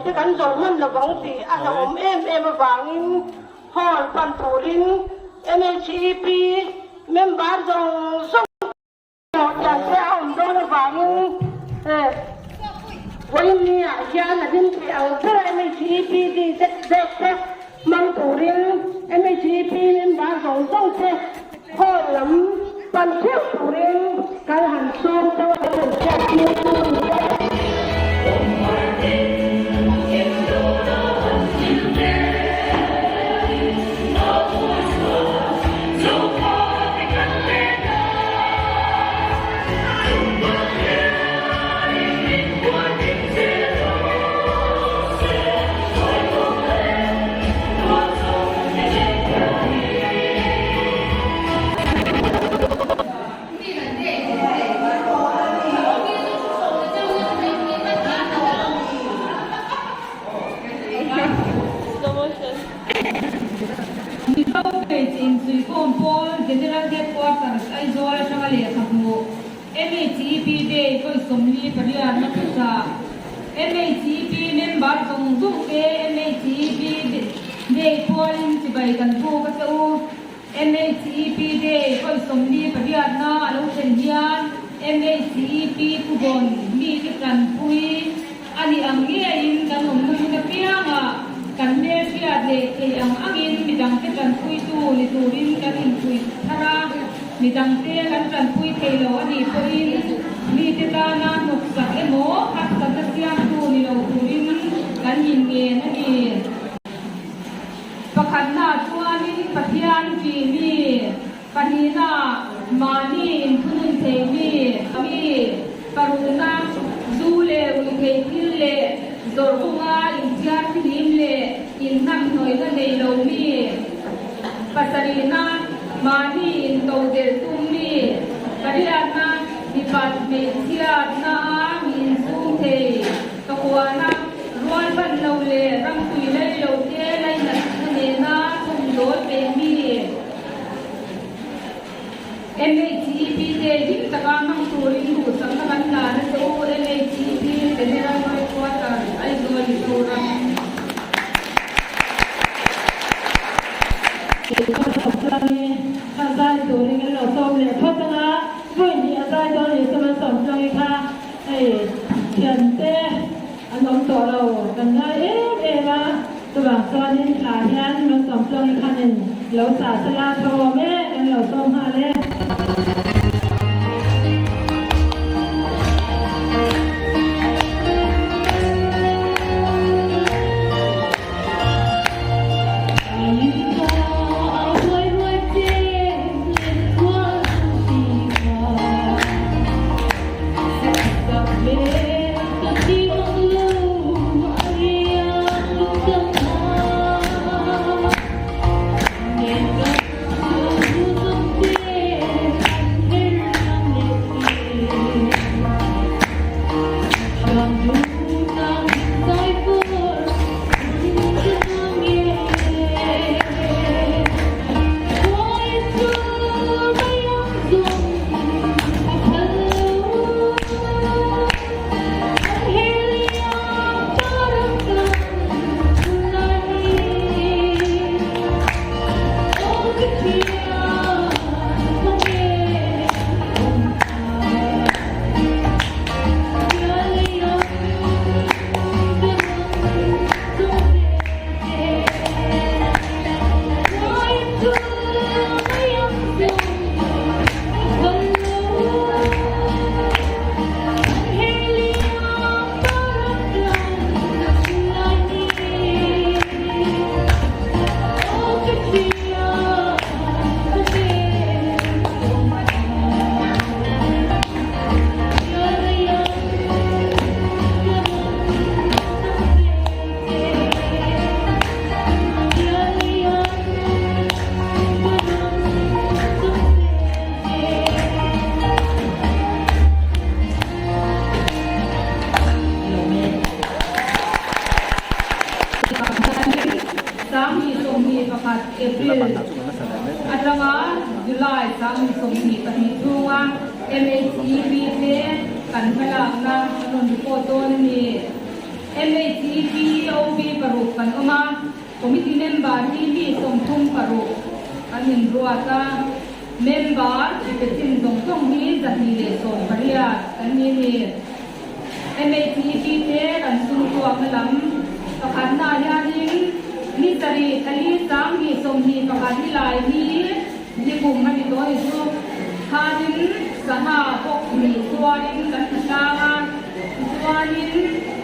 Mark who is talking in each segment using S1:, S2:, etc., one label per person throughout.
S1: te kan zo hman lovang tih a hlauhawm em em avangin hall pan turin MHEP member zawng zawng Tiang te a awm dawn avangin vawiin ni ah hian a hlim thei ang ber a MHEPD te dek te hmang turin MHEP member zawng zawng te hall lam pan theuh turin kan han sawm chauh a kan hriat tir chu a ni e.
S2: Mizo Hmeichhe Insuihkhawm Pawl General Headquarters Aizawl atanga lehkha hmuh MHEP Day vawi 48 na thuchah MHEP member zawng zawng te MHEP Day pualin chibai kan puk a che u. MHEP Day vawi 48 na a lo thlen hian MHEP Thubawn mite tanpui a nih ang ngeiin kan awmna hmun apiangah kan hmelhriat leh thei ang angin midangte tanpuitu ni turin kan inpui thar a, midangte kan tanpui thei lo a nih pawhin mite tana hnawksak emaw harsatna siamtu ni lo turin kan inngen a ni. Pakhatna chuanin Pathian tih mi, pahnihna mahni inthunun thei mi, mi, parukna zu leh ui thei thil leh zawrh kawnga inthiar thihlim leh inhnamhnawihna nei lo mi, pasarihna mahni intodelh tum mi, pariatna mipat hmeichhiatna a mi insum thei, pakuana. Rual ban lo leh ram tui lai lo te lainat na nena chhawmdawl peih mi MHEP te hlim taka hmang turin duhsakna kan la na che u MHEP General Headquarters Aizawl Mizoram.
S3: Kha zai turin kan lo sawm leh phawt anga, vawi hnih a zai dawn ni chuan sawmtluangi kha Hei thiante an awm tawh lo kan ngai em em a, chuvang chuanin thla hian Malsawmtluangi khanin lo sa sela tho awm e kan lo sawm nghal e.
S2: 21 April atanga July 22 chhunga MHEP te kan hmalakna an rawn report dawn a ni. MHEP OB paruk kan awm a, Committee member hi mi 36 an inruat a, member mipe chin zawng zawng hi 218 kan ni a ni. MHEP te kan sum tuakna lam pakhatnaah hianin ni sarih thali 2021 ni lai hi ni kum a ni tawh a ni chu. Khanin sangha bawk hnih chuarin kan hna tlang a, tichuanin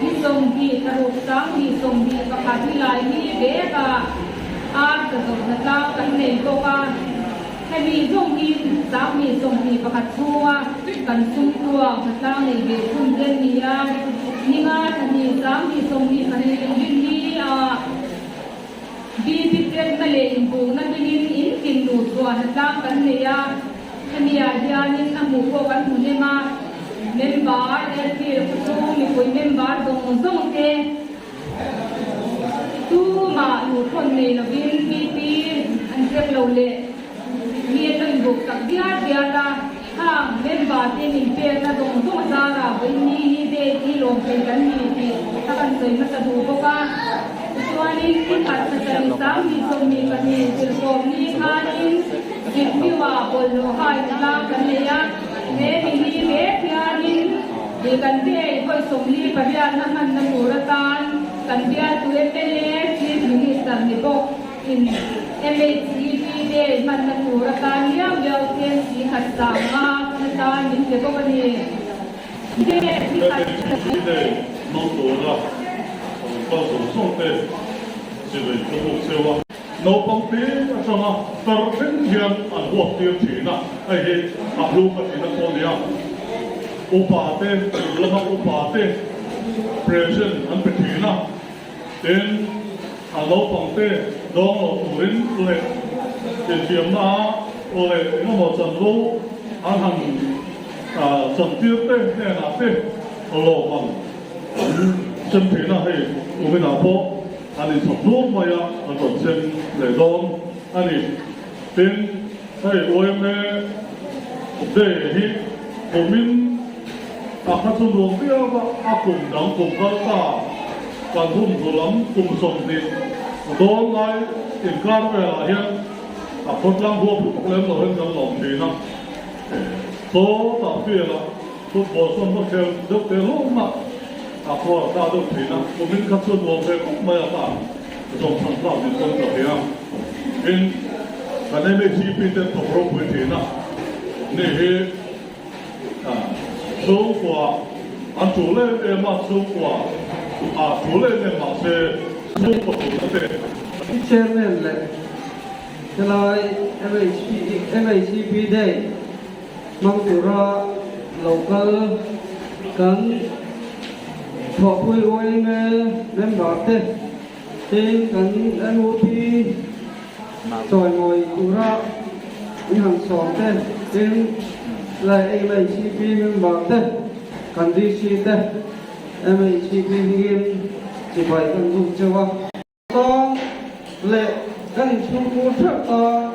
S2: ni 20 tharuk 2021 ni lai hi bekah ar ka zawrhna tlang kan nei bawk a. Hemi zawng hi 2021 chhunga kan sum tuak hna tlang nei ve chhun te an ni a, ni nga thahnih 2022 inrin hi ah BP chetna leh inbukna hmingin in tin luh chhuah hna tlang kan nei a, hemi ah hianin a hmuh pawh kan hmu hnem a, member Airfield khawchhung mipui member zawng zawng te Tumah luhrawn nei lovin BP an check lo leh mi an lo inbuk tak diar diar a, khang member te min pekna zawng zawng a zara vawiin hi date hi lawm thei kan ni tih a kan sawi hmasa duh bawk a. Tichuanin ni khat pasarih 2022 zirtawp ni khanin review-ah bawlhhlawh hai tlang kan nei a, he mi ni vek hianin Ih kan day vawi 48 na hmanna tur atan kan bialtu mla Chief Minister ni bawk in MHEP day hmanna tur atan liau liau tlem si khat 50 na tan min pe bawk a ni.
S4: MHEP day hmang tura rawn kal zawng zawng te chibai ka buk cheu a. Naupang te atanga tar thleng hian an huap tir thin a, hei hi a hlu ka tihna pawh a nia. Upa te, kum lama upa te present an pe thin a, tin a naupang te dawng loh turin leh infiamna leh engemaw chanvo an han chantir te hnenah te lawmman an sem thin a, hei kuminah pawh An inchhawp hnuk mai a, an rawn sem leh dawn a ni. Tin, hei yma Day hi kumin a kha chu nuam viau a, a kum dang kum kal ta kan hun hnu lam kum 20 dawn lai inkar velah hian a khawtlang huap lutuk lem lo hian kan lawm thin a. Sawtah field-ah Football chuan va khel deuh teh hlawm a, a khuar ta deuh thin a, kumin kha chu nuam ve khawp mai a kha zawng chhan tlak min pawm ta thei a. Tin, kan MHCP ten thawk ropui thin a, ni hi chhungkua an tul em em a, chhungkua a tul em em mahse chhungkua tulna te.
S5: Chairman leh helai MHCP Day hmang tura lo kal kan thawhpui yma member te tin kan NUP chawimawi tura min han sawm te tin leh MHCP member te kan DC te MHCP hmingin chibai kan zuk cheu a. Tawng leh kan inchhungkhur theuh tan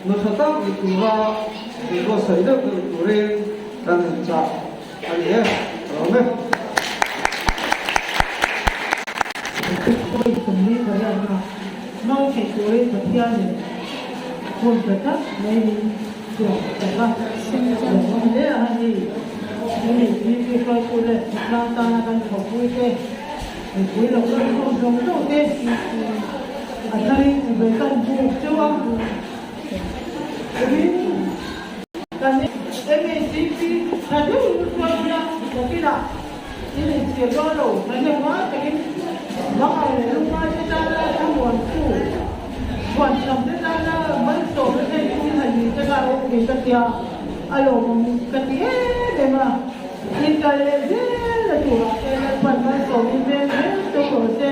S5: nu tha tak ni tura inbuatsaih deuh deuh turin kan inchah a ni e. Ka lawm e.
S3: Pawi 48 na hmang theih turin Pathianin hun pe tak mai min siam sak a. Lawmawm hle a ni. Hemi TV hruaitu leh khawtlang tana kan thawhpuite Mipui lo lan khawm zawng zawng te a tharin chibai kan buk chauh a, tin kan MACP tha deuh in hruai ila nakinah in inchhir dawn lo thahnem ngai takin mangang leh lungngai te tana thlamuantu chhuanchham te tana malsawmna thei in han ni te kha ropui ka tia a lawmawm ka ti em em a. Inkal leh zel na turah te Lalpan malsawmin veng zel cheu rawh se.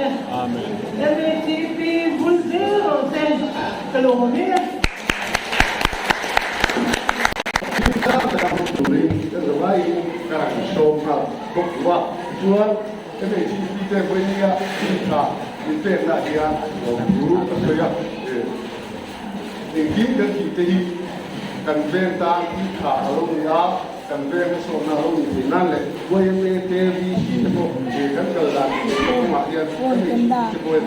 S3: MACP vul zel rawh se. Ka lawm e.
S6: Thil tam tak a hmang turin ka zavaiin ka han sawm nghal bawk duh a. Tichuan, MACP te vawinia thil tha min pekna hian lawmthu ka sawi a. Engkim kan tih te hi kan veng tan thil tha a lo ni a. Kan veng hmasawnna lo nih theih nan leh yma te, VC te pawh he kan kal dan leh kawngah hian MHP te pawhin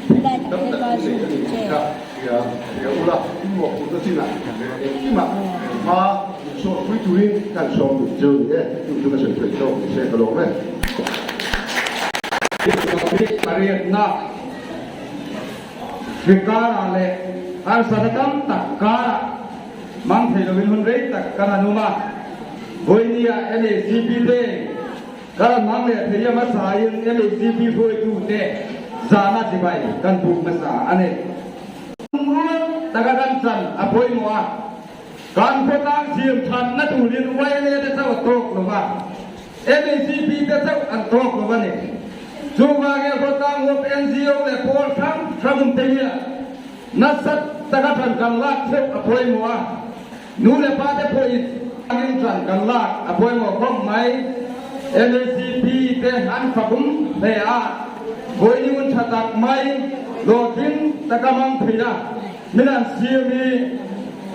S6: tih theih tam tak an nei a ni tih kha hria hria ula, in mawhphurhna chinah leh engkimah hma min sawtpui turin kan sawm duh chu ni e, chu chu ka sawi theih tawk ni se ka lawm e.
S5: Pariatna hri karah leh harsatna tam tak karah Mang thei lovin hun rei tak kan han um a, vawinia MHCP te kan han hmang leh thei a hmasain MHCP hruaitute zana chibai kan buk hmasa a ni. Rual taka kan chan a pawimawh a, kan khawtlang siam thatna turin YLA te chauh a tawk lo va, MHCP te chauh an tawk lo a ni. Chuvangin khawtlang huap NGO leh pawl hrang hrang awm te hian Nasa taka ṭan kan lak theuh a pawimawh a, nu leh pa te pawhin angin ṭan kan lak a pawimawh khawp mai. NACP te an fakum hle a, vawiin ṭha tak mai hlawhtling taka hmang thei a, min an siam hi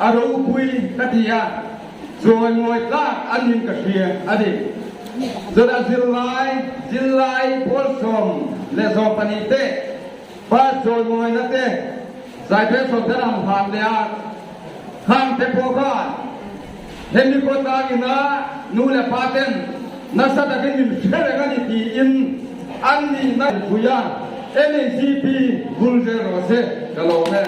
S5: a ropui ka ti a, chawimawi tlak an nin ka hria a ni. Chutah zirlai, zirlai pawl 12 te Pa chawimawina te Zaipel sawmte ram hlan leh a khang te pawh khan hemi khawtlang ina nu leh pa ten nasa takin min hre reng a ni tiin an nihna pui a, NACP vul zel rawh se ka lawm e.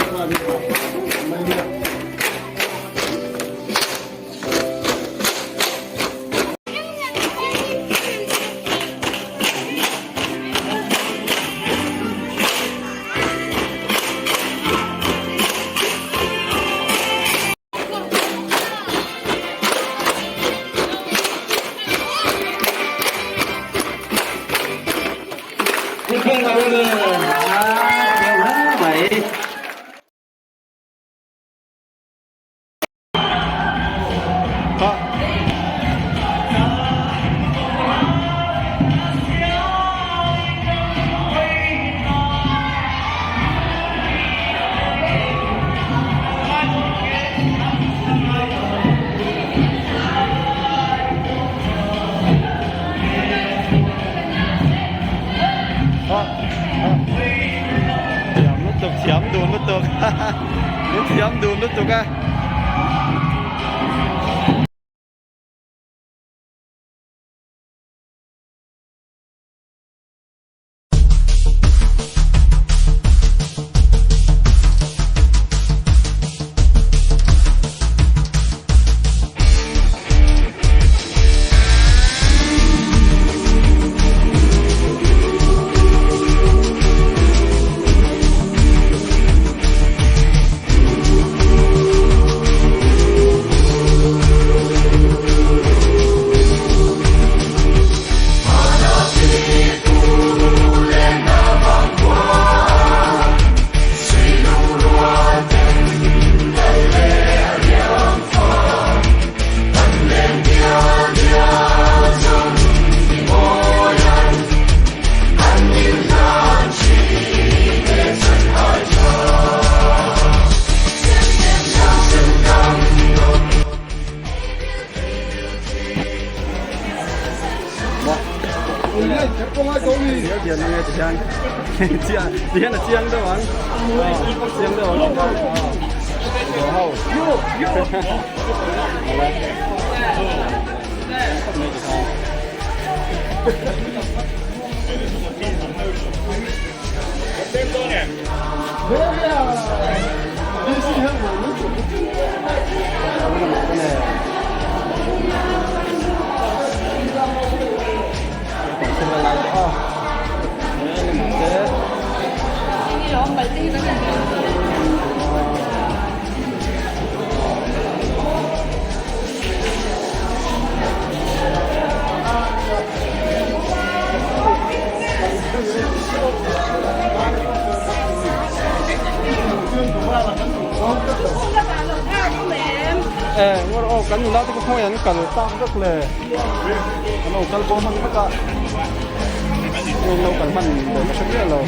S5: nghal mek a ni. Kan nula Thiam lutuk, thiam dun lutuk min thiam dun lutuk a. Tihian a chiang deuh ang chiang deuh ang ho Kan nula te khaw an kal tak vek le an lo kal bo hman vek a lo kal hman ber ka hre miah lo.